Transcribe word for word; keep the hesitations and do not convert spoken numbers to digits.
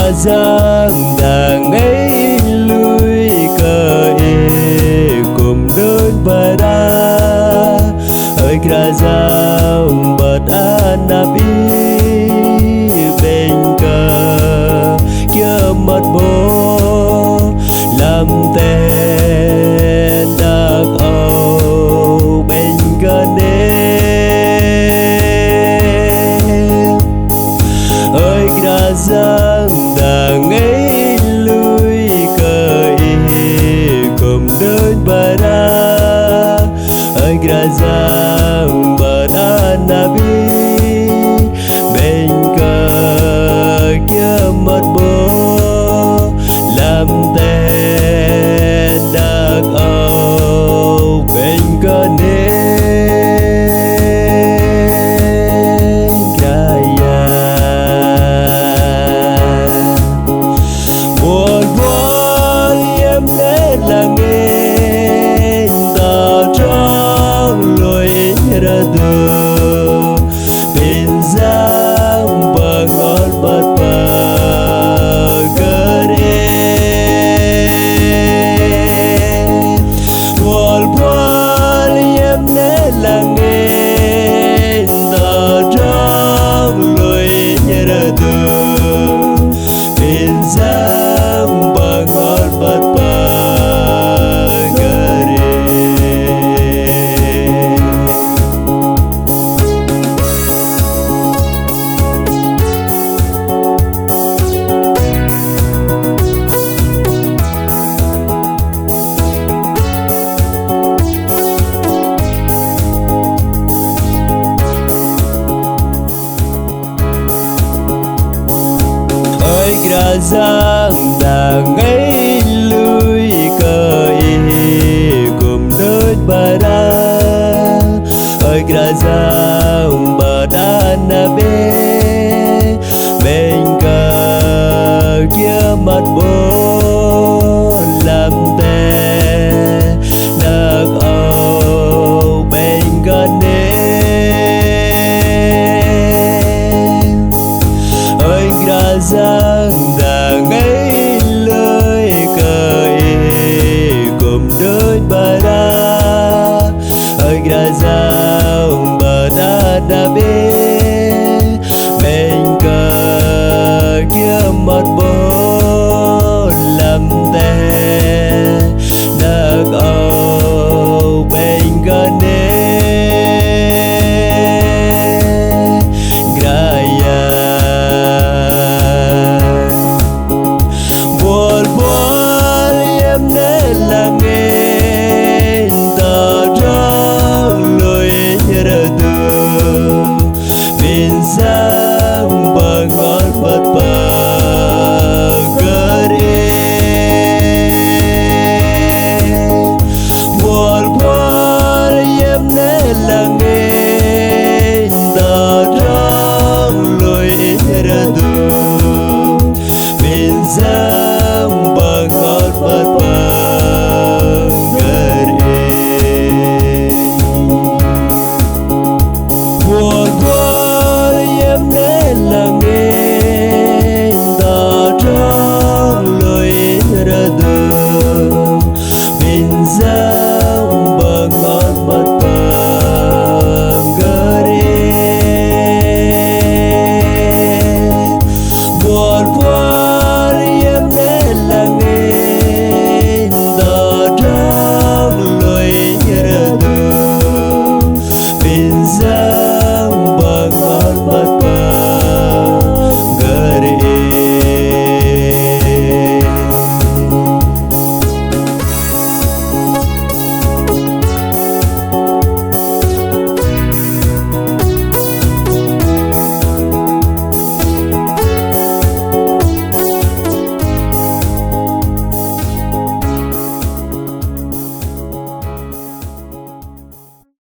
Yang dang ei lui kơ Ih kư̆m đơ̆ng bơ̆n. Ơi Kră Yang bơ̆t anăp Ih, bĕnh kơ kiơ măt bôh lăm ten đak âu, bĕnh kơ nĕ. Ơi Kră Yang dang ei lui kơ Ih kư̆m đơ̆ng bơ̆n. Ơi Kră Yang bơ̆t anăp Ih, bĕnh kơ kiơ măt bôh lăm ten đak âu, bĕnh kơ nĕ Kră Yang. Buăl buăl iĕm nĕ lăng inh tơdrong lui Ih rơdu. Pinh Yang bơhngol băt pơgơ̆r. Buăl buăl iĕm nĕ lăng inh tơdrong lui Ih rơdu. Pinh Yang bơhngol băt pơgơ̆r. Ơi Kră Yang dang ei lui kơ Ih kư̆m đơ̆ng bơ̆n. Ơi Kră Yang bơ̆t anăp Ih, bĕnh kơ kiơ măt bôh lăm ten đak âu, bĕnh kơ nĕ. Ơi Kră Yang dang ei lui kơ Ih kư̆m đơ̆ng bơ̆n. Ơi Kră Yang bơ̆t anăp Ih,